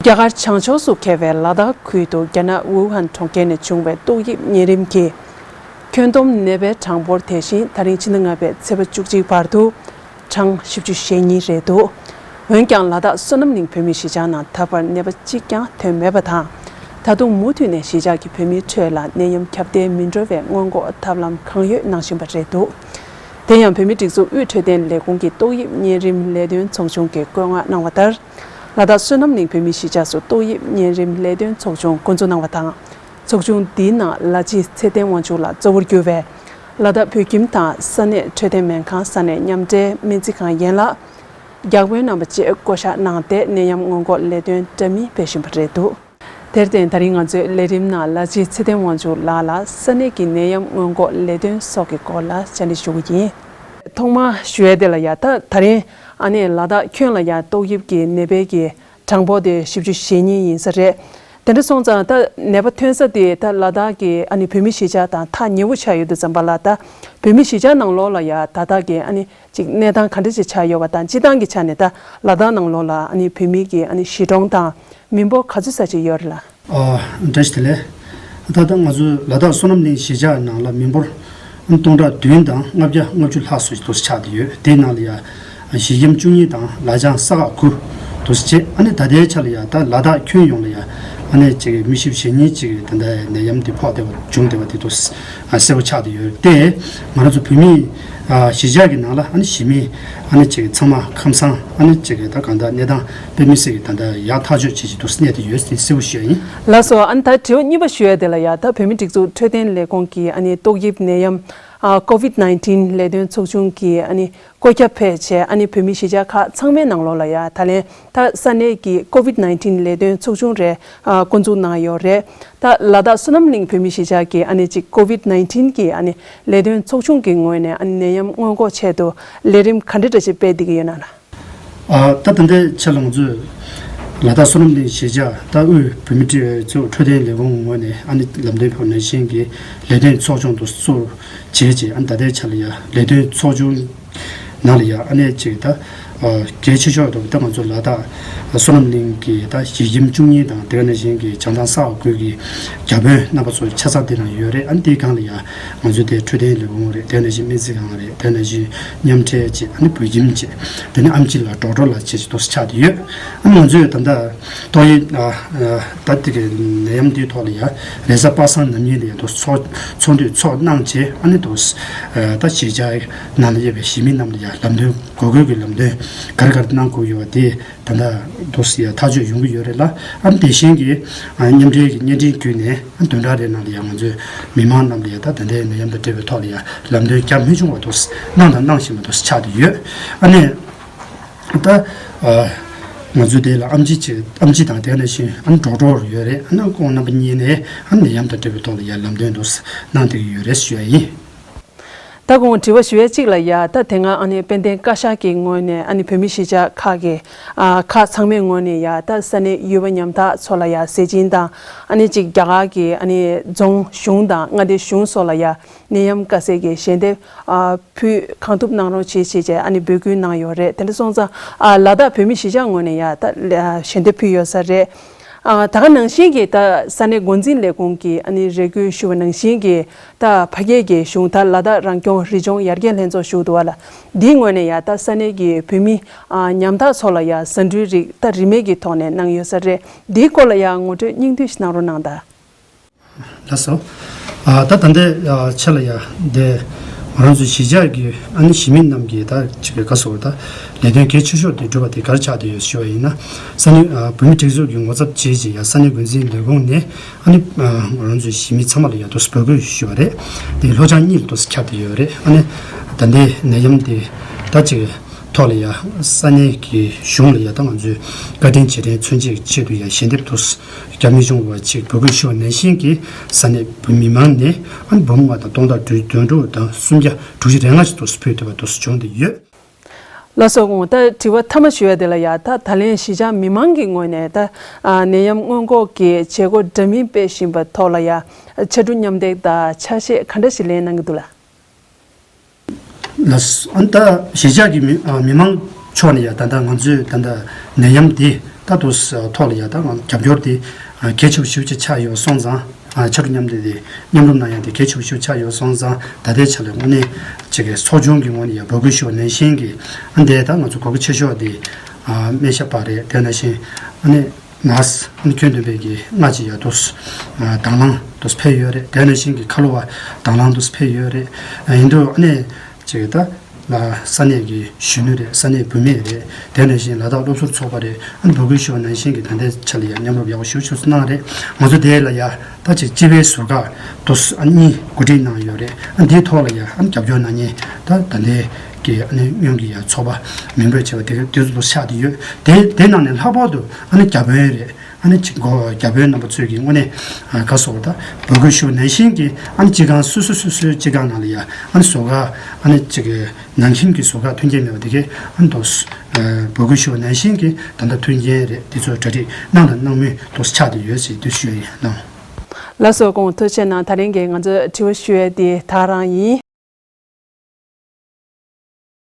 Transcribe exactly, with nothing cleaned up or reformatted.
རྒྱ་གར་བྱང་ཕྱོགས་སུ་ཁེལ་བའི་ལ་དྭགས་ཁུལ་དུ་རྒྱ་ནག་ཝུ་ཧན་གྲོང་ཁྱེར་ནས་བྱུང་བའི་ཏོག་དབྱིབས་གཉན་རིམས་ཀྱིས་ཁྱོན་བསྡོམས་ནད་པའི་གྲངས་འབོར་དེ་བཞིན་ད་རིང་ཕྱི་ཟླ་ལྔ་པའི་ཚེས་པ་བཅུ་གཅིག་བར་དུ་གྲངས་བཞི་བཅུ་ཞེ་གཉིས་རེད་འདུག་འོན་ཀྱང་ལ་དྭགས་བསོད་ནམས་གླིང་བོད་མིའི་གཞིས་ཆགས་ནང་ད་བར་ནད་པ་གཅིག་ཀྱང་ཐོན་མེད་པ་དང་། ད་དུང་མུ་མཐུད་ནས་གཞིས་ཆགས་ཀྱི་བོད་མིའི་ཁྲོད་ལ་ནད་ཡམས་ཁྱབ་གདལ་མི་འགྲོ་བའི་སྔོན་འགོག་ཐབས་ལམ་གང་ཡོད་གནང་བཞིན་པ་རེད་འདུག་དེ་ཡང་བོད་མིའི་སྒྲིག་འཛུགས་དབུས་འཕྲོད་བསྟེན་ལས་ཁུངས་ཀྱི་ཏོག་དབྱིབས་གཉན་རིམས་ལས་དོན་ཚོགས་ཆུང་གིས་བཀོད་མངགས་གནང་བ་ལྟར། ལ་དྭགས་བསོད་ནམས་གླིང་བོད་མིའི་གཞིས་ཆགས་སུ་ཏོག་དབྱིབས་གཉན་རིམས་ལས་དོན་ཚོགས་ཆུང་འགོ་འཛུགས་གནང་བ་དང་། ཚོགས་ཆུང་འདིའི་ནང་ལ་རྗེ་ཚེ་བརྟན་དབང་ཕྱུག་ལགས་གཙོ་བོར་གྱུར་བའི་ལ་དྭགས་བོད་ཁྱིམ་དང་ས་གནས་འཕྲོད་བསྟེན་སྨན་ཁང་ས་གནས་མཉམ་འབྲེལ་སྨན་རྩིས་ཁང་ཡན་ལག་རྒྱག་དཔོན་རྣམ་པ་བཅས་བསྐོ་གཞག་གནང་སྟེ་ནད་ཡམས་སྔོན་འགོག་ལས་དོན་འདྲ་མིན་སྤེལ་བཞིན་པ་རེད་འདུག་དེར་བརྟེན་ད་རིང་ང་ཚོའི་ལས་རིམ་ནང་ལ་རྗེ་ཚེ་བརྟན་དབང་ཕྱུག་ལགས་ལ་ས་གནས་ཀྱི་ནད་ཡམས་སྔོན་འགོག་ལས་དོན་སོགས་ཀྱི་སྐོར་ལ་བཅར་འདྲི་ཞུ་གི་ཡིན། ཐོག་མར་ཞུ་ཡས་དེ་ལ་ཡ་ད་ད་རིང་ཨ་ནི་ལ་དྭགས་ཁྱོན་ལ་ཡ་ཏོག་དབྱིབས་ཀྱི་ནད་པའི་གི་གྲངས་འབོར་དེ་བཞི་བཅུ་ཞེ་གཉིས་ཡིན་ས་རེད། དེ་འདྲ་སོང་ཙང་ད་ནད་པ་ཐོན་ས་དེ་ད་ལ་དྭགས་ཀྱི་ཨ་ནི་བོད་མི་གཞིས་ཆགས་དང་ཐག་ཉེ་བོ་ཆགས་ཡོད་དུས་ཙམ་པ་ལ་ད་བོད་མི་གཞིས་ཆགས་ནང་ལོགས་ལ་ཡ་ད་ལྟ་གི་ཨ་ནི་ཅིག་གནས་སྟངས་ག་འདྲ་ཅིག་ཆགས་ཡོད་པ་དང་སྤྱི་བཏང་གི་ཆ་ནས་ད་ལ་དྭགས་ནང་ལོགས་ལ་ཨ་ནི་བོད་མི་གི་ཨ་ནི་གཞིས་གྲོང་དང་མི་འབོར་ག་ཚོད་ཙམ་ཅིག་ཡོད་རེད་ལ། ཨ། བཀྲ་ཤིས་བདེ་ལེགས། ད་ལྟ་ང་ཚོའི་ལ་དྭགས་བསོད་ནམས་གླིང་གཞིས་ཆགས་ནང་ལ་མི་འབོར་སྟོང་ཕྲག་བདུན་དང་ལྔ་བརྒྱ་ལྔ་བཅུ་ལྷག་ཙམ་དུ་ཆགས་བསྡད་ཡོད། དེའི་ནང་ལ་ཡ་གཞིས་ཁྱིམ་བཅུ་གཉིས་དང་ལ་ལྗང་ས་ཁག་དགུ་དུ་བྱས། ཨ་ནི་ད་ལྟའི་ཆ་ལ་ཡ་ད་ལ་དྭགས་ཁྱོན་ཡོངས་ལ་ཡ་ཨ་ནི་ཅིག་མི་བཞི་བཅུ་ཞེ་གཉིས་ཅིག་ད་ལྟ་ནད་ཡམས་འདི་ཕོག་བསྡད་པ་བྱུང་བསྡད་པ་དེ་དུ་གསལ་པོ་ཆགས་བསྡད་ཡོད་དེ། ང་རང་ཚོ་བོད་མི་གཞིས་ཆགས་ཀྱི་ནང་ལ་ཨ་ནི་གཞིས་མི་ཨ་ནི་ཅིག་ཚང་མ་ཁམས་བཟང་ཨ་ནི་ཅིག་ད་གང་ལྟར་གནས་སྟངས་དཔེ་མི་སྲིད་ཀྱི་ད་ལྟ་ཡག་ཐག་ཆོད་བྱེད་ཀྱི་འདུག་གནས་དེ་ཡོད་དེ་གསལ་པོ་ཞུ་ཡ་ཡིན། ལགས་སོ། ཨ་ནི་ད་དྲི་བ་གཉིས་པ་ཞུ་ཡ་དེ་ལ་ཡ་ད་བོད་མི་སྒྲིག་འཛུགས་འཕྲོད་བསྟེན་ལས་ཁུངས་ཀྱི་ཨ་ནི་ཏོག་དབྱིབས་ནད་ཡམས་ཨ་ཀོ་ཝིད་ནའིན་ཊིན་ལས་དོན་ཚོགས་ཆུང་གི་ཨ་ནི་བཀོད་ཁྱབ་ཕེབས་བྱས་ཨ་ནི་བོད་མི་གཞིས་ཆགས་ཁག་ཚང་མའི་ནང་ལོགས་ལ་ཡ་ད་ལན་ད་ས་གནས་ཀྱི་ཀོ་ཝིད་ནའིན་ཊིན་ལས་དོན་ཚོགས་ཆུང་རེ་ཨ་འགོ་འཛུགས་གནང་ཡོད་རེད། ད་ལ་དྭགས་བསོད་ནམས་གླིང་བོད་མི་གཞིས་ཆགས་ཀྱི་ཨ་ནི་ཅིག་ཀོ་ཝིད་ནའིན་ཊིན་གྱི་ཨ་ནི་ལས་དོན་ཚོགས་ཆུང་གི་ངོས་ནས་ཨ་ནི་ནད་ཡམས་སྔོན་འགོག་ཆེད་དུ་ལས་རིམ་ག་འདྲ་འདྲ་ཞིག་སྤེལ་བསྡད་ཀྱི་ཡོད་ན་ལ། ཨ། ད་ད་ལྟའི་ཆ་ལ་ང་ཚོས་ལ་དྭགས་བསོད་ནམས་གླིང་གཞིས་ཆགས་ད་དབུས་བོད་མི་སྒྲིག་འཛུགས་འཕྲོད་བསྟེན་ལས་ཁུངས་ངོས་ནས་ཨ་ནི་ལམ་སྟོན་ཕེབས་ནང་བཞིན་གྱི་ལས་དོན་ཚོགས་ཆུང་དུ་བཙུགས་བྱས་རྗེས་ཨ་ནི་ད་ལྟའི་ཆ་ལ་ཡ་ལས་དོན་ཚོགས་ཆུང་ནང་ལ་ཡ་ཨ་ནི་ཅིག་ད་གལ་ཆེ་ཤོས་དུ་ད་ང་ཚོ་ལ་དྭགས་བསོད་ནམས་གླིང་གི་ད་གཞིས་ཁྱིམ་བཅུ་གཉིས་དང་དེ་ག་ནང་བཞིན་གྱི་བྱང་ཐང་ས་ཁག་དགུ་གི་རྒྱ་དཔོན་རྣམ་པ་ཚོ་ཆ་ཚང་དེ་ནང་ཡོད་རེད། ཨ་ནི་དེའི་སྒང་ལ་ཡ་ང་ཚོ་དེ་འཕྲོད་བསྟེན་ལས་ཁུངས་རེད། དེ་ནང་བཞིན་སྨན་རྩིས་ཁང་རེད། དེ་ནང་བཞིན་མཉམ་འབྲེལ་བྱས་ཨ་ནི་བོད་ཁྱིམ་བྱས་དེ་ནས་ཨེམ་ཆི་ལགས་ཌོག་ཊར་ལགས་བྱས་ཅིག་ཏུ་ཆགས་བསྡད་ཡོད། ཨ་ནི་ང་ཚོས་ད་ལྟ་ཏོག་དབྱིབས་ད་དེ་གི་ནད་ཡམས་འདིའི་ཐོག་ལ་ཡ་རེས་གཟའ་པ་སངས་ནམ་ཉིན་ལ་ཡ་ཏོག་ཚོགས་ཚོགས་འདུ་ཚོགས་གནང་བྱས་ཨ་ནི་ཏོག་ད་གཞིས་ཆགས་ནང་ལ་ཡོད་པའི་གཞིས་མི་རྣམས་ལ་ཡ་ལམ་སྟོན་དགོས་མཁོ་གི་ལམ་སྟོན་ག་རེ་ག་རེ་གནང་དགོས་ཡོད་པ་དེ། ད་ལྟ་འདུག་སེ་ཡ་ཐག་གཅོད་ཡོང་གི་ཡོད་རེད་ལ། ཨ་ནི་དེ་བཞིན་གྱི་ཨ་མཉམ་འབྲེལ་གྱི་བརྙན་འཕྲིན་བརྒྱུད་ནས་ཨ་བདུན་ཕྲག་རེའི་ནང་ལ་ཡ་ང་ཚོས་མི་མང་རྣམས་ལ་ཡ་ད་ད་ལྟའི་ནད་ཡམས་དང་འབྲེལ་བའི་ཐོག་ལ་ཡ་ལམ་སྟོན་རྒྱ་མི་ཆུང་བ་འདུག་སེ་གནང་དང་གནང་བཞིན་པ་འདུག་སེ་ཆགས་བསྡད་ཡོད། ཨ་ནི་ད་ཨ་ང་ཚོའི་དེ་ལ་ཨེམ་ཆི་ཅིག་ཨེམ་ཆི་དང་དེ་ནང་བཞིན་ཨ་ནི་ཌོག་ཊར་ཡོད་རེད། ཨ་ནི་ཁོང་རྣམ་པ་གཉིས་ནས་ཨ་ནི་ནད་ཡམས་དང་འབྲེལ་བའི་ཐོག་ལ་ཡ་ལམ་སྟོན་འདུག་སེ་གནང་བསྡད་ཀྱི་ཡོད་རེད་ཞུ་ཡ་ཡིན། ད་དགོངས་དྲི་བ་ཞུ་ཡ་གཅིག་ལ་ཡ་ད་དེ་སྔ་ཨ་ནི་དཔལ་ལྡན་བཀའ་ཤག་གི་ངོས་ནས་ཨ་ནི་བོད་མི་གཞིས་ཆགས་ཁག་གི་ཨ་ཁག་ཚང་མའི་ངོས་ནས་ཡ་ད་ས་གནས་ཡུལ་པ་ཉམ་ཐག་ཚོ་ལ་ཡ་ཟས་སྦྱིན་དང་ཨ་ནི་གཅིག་རྒྱ་གར་གྱི་ཨ་ནི་རྫོང་གཞུང་དང་མངའ་སྡེ་གཞུང་སོགས་ལ་ཡ་ནད་ཡམས་དཀའ་སེལ་གྱི་ཞལ་འདེབས་ཨ་ཕུལ་གང་ཐུབ་གནང་རོགས་བྱེད་ཅེས་བྱས་ཨ་ནི་འབོད་སྐུལ་གནང་ཡོད་རེད། དེ་འདྲ་སོང་ཙང་ཨ་ལ་དྭགས་བོད་མི་གཞིས་ཆགས་ངོས་ནས་ཡ་ད་ཞལ་འདེབས་ཕུལ་ཡོད་ས་རེད། ཨ་ད་ག་ནང་བཞིན་གྱི་ད་ས་གནས་འགོ་འཛིན་ལས་ཁུངས་ཀྱིས་ཨ་ནི་རེ་སྐུལ་ཞུ་བ་ནང་བཞིན་གྱི་ད་ཕ་སྐད་ཀྱི་གཞུང་ད་ལ་དྭགས་རང་སྐྱོང་རི་ལྗོངས་ཡར་རྒྱས་ལྷན་ཚོགས་ཞུ་འདུག་བ་ལ། འདིའི་ངོས་ནས་ཡ་ད་ས་གནས་ཀྱི་བོད་མི་ཨ་ཉམ་ཐག་ཚོ་ལ་ཡ་ཟ་འབྲུའི་རིགས་ད་རིན་མེད་ཀྱི་ཐོག་ནས་གནང་ཡོད་ས་རེད། འདིའི་སྐོར་ལ་ཡ་ངོ་སྤྲོད་སྙིང་བསྡུས་ཤིག་གནང་རོགས་གནང་དང་། ལགས་སོ། ཨ་ད་ད་ལྟའི་ཨ་ཆ་ལ་ཡ་འདི་ང་རང་ཚོའི་གཞིས་ཆགས་ཀྱི་ཨ་ནི་གཞིས་མི་རྣམས་ཀྱིས་ད་ཅིག་ག་སོགས་ད་ལས་དོན་གལ་ཆེ་ཤོས་དེ་སྒྲུབ་པ་དེ་ག་རེ་ཆགས་བསྡད་ཡོད་ཞུ་བ་ཡིན་ན། ས་གནས་ཨ་བོད་མི་སྒྲིག་འཛུགས་ཀྱི་ངོ་ཚབ་བྱས་རྗེས་ཡ་ས་གནས་འགོ་འཛིན་ལས་ཁུངས་ནས་ཨ་ནི་ཨ་ང་རང་ཚོའི་གཞིས་མི་ཚང་མ་ལ་ཡ་ཏོག་ཙམ་འབོད་སྐུལ་ཞུས་པ་རེད། དེ་ལྷོ་བྱང་གཉིས་ལ་ཏོག་ཙམ་ཁྱབ་བསྡད་ཡོད་རེད། ཨ་ནི་ད་ལྟའི་ནད་ཡམས་དེ་ད་ཅིག་ཐོག་ལ་ཡ་ས་གནས་ཀྱི་གཞུང་ལ་ཡ་ད་ང་ཚོས་བཀའ་དྲིན་རྗེས་དྲན་མཚོན་བྱེད་ཀྱི་ཆེད་དུ་ཡ་ཞལ་འདེབས་ཏོག་ཙམ་རྒྱ་མི་ཆུང་བ་ཅིག་འབོད་སྐུལ་ཞུ་བ་ནང་བཞིན་གྱི་ས་གནས་བོད་མི་མང་ནས་ཨ་ནི་འབུམ་ལྔ་དང་སྟོང་ཕྲག་དོན་དྲུག་དང་སུམ་བརྒྱ་དྲུག་ཅུ་རེ་ལྔ་ཅིག་ཏོག་ཙམ་ཕུལ་ཐུབ་པ་ཏོག་ཙམ་བྱུང་བསྡད་ཡོད། ལགས་སོ། ད་དྲི་བ་མཐའ་མ་ཞུ་ཡ་དེ་ལ་ཡ་ད་ད་ལན་གཞིས་ཆགས་མི་མང་གི་ངོས་ནས་ད་ནད་ཡམས་སྔོན་འགོག་གི་བྱེད་སྒོ་འདྲ་མིན་སྤེལ་བཞིན་པ་ཐོག་ལ་ཡ་ཕྱར་གྲུ་མཉམ་འདེགས་དང་ཆ་ཤས་ག་འདྲ་ཞིག་ལེན་གནང་གི་འདུག་ལ། ལགས་སོ། ཨ་ད་གཞིས་ཆགས་ཀྱི་མི་ཨ་མི་མང་ཕྱོགས་ནས་ཡ་ད་ལྟ་ང་ཚོས་ད་ལྟ་ནད་ཡམས་དེ་ ད་དུ་ཐོག་ལ་ཡ་ད་ང་རྒྱབ་སྐྱོར་དེ་གལ་ཆེ་བ་ཞེ་པོ་ཅིག་ཆགས་ཡོད་སོང་ཙང་། ཕྱི་དྲོ་མཉམ་འབྲེལ་དེ་མཉམ་རུབ་གནང་ཡ་དེ་གལ་ཆེ་བ་ཞེ་པོ་ཆགས་ཡོད་སོང་ཙང་། ད་ལྟའི་ཆ་ལ་དངོས་གནས་ཅིག་གི་ཚོགས་ཆུང་གི་ངོས་ནས་ཡ་འབོད་སྐུལ་ཞུ་བ་ནང་བཞིན་གྱི་ཨ་འདས་ད་ང་ཚོ་གོ་སྐབས་ཆེ་ཤོས་དེ་སྨན་ཞབས་པ་རེད། དེ་ནང་བཞིན་ཨ་ནི་ནར་སི་ཨ་ནི་ཁྱོན་བསྡོམས་པའི་གི་ལྔ་ཅིག་ཡ་དུ་དང་བླངས་དུ་ཕེབས་ཡོད་རེད། དེ་ནང་བཞིན་གྱི་ཁ་ལོ་བ་དང་བླངས་དུ་ཕེབས་ཡོད་རེད། ཡིན་དུས་ཨ་ནི་ཅིག་ད་ལ་ས་གནས་ཀྱི་གཞོན་ནུ་རེད། ས་གནས་བུད་མེད་རེད། དེ་ནང་བཞིན་ལ་དྭགས་སློབ་ཟུར་ཚོགས་པ་རེད། ཨ་ནི་འབོད་སྐུལ་ཞུ་བ་ནང་བཞིན་གྱི་ད་ལྟའི་ཆ་ལ་ཡ་མཉམ་རུབ་ཡག་པོ་ཞེ་པོ་ཞིག་གནང་རེད། ང་ཚོ་དེ་ལ་ཡ་ད་ཅིག་སྤྱི་པའི་ཟུར་བཀག་དུ་ཨ་གཉིས་གོ་སྒྲིག་གནང་ཡོད་རེད། ཨ་འདིའི་ཐོག་ལ་ཡ་ཨ་ནི་རྒྱབ་སྐྱོར་གནང་མཁན་ད་ད་ལྟའི་གི་ཨ་ནི་སྔོན་གྱི་ཡ་ཚོགས་པ་མིང་འབོད་བྱས་པ་དེ་དེ་ཚོ་ཆགས་བསྡད་ཡོད། དེ་དེ་ནང་ནས་ལྷག་པར་དུ་ཨ་ནི་བརྒྱ་དཔོན་རེད། ཨ་ནི་ཅིག་གོ་བརྒྱ་དཔོན་རྣམ་པ་ཚོས་ཀྱི་དངོས་གནས་ཨ་ག་སོགས་ད་འབོད་སྐུལ་ཞུ་བ་ནང་བཞིན་གྱི་ཨ་ནི་སྤྱི་ཁང་སོ་སོ་སོ་སོའི་སྤྱི་ཁང་ནང་ལ་ཡ་ཨ་ནི་ཟུར་བཀག་ཨ་ནི་ཅིག་ནང་ཁྱིམ་གྱི་ཟུར་བཀག་མཐུན་རྐྱེན་མེད་པ་དེ་གས་ཨ་ནི་དོ་འབོད་སྐུལ་ཞུ་བ་ནང་བཞིན་གྱི་ད་ལྟ་མཐུན་རྐྱེན་རེད། དེ་ཚོ་གྲ་སྒྲིག་གནང་དང་གནང་མུས་དོ་ཆགས་བསྡད་ཡོད་ཟེར་དུ་ཞུ་ཡིན་གནང་། ལགས་སོ། སྐུ་ངོ་ཐུགས་རྗེ་གནང་། ད་རིང་གི་ང་ཚོས་དྲི་བ་ཞུ་ཡས་དེ་ད་རང་ཡིན།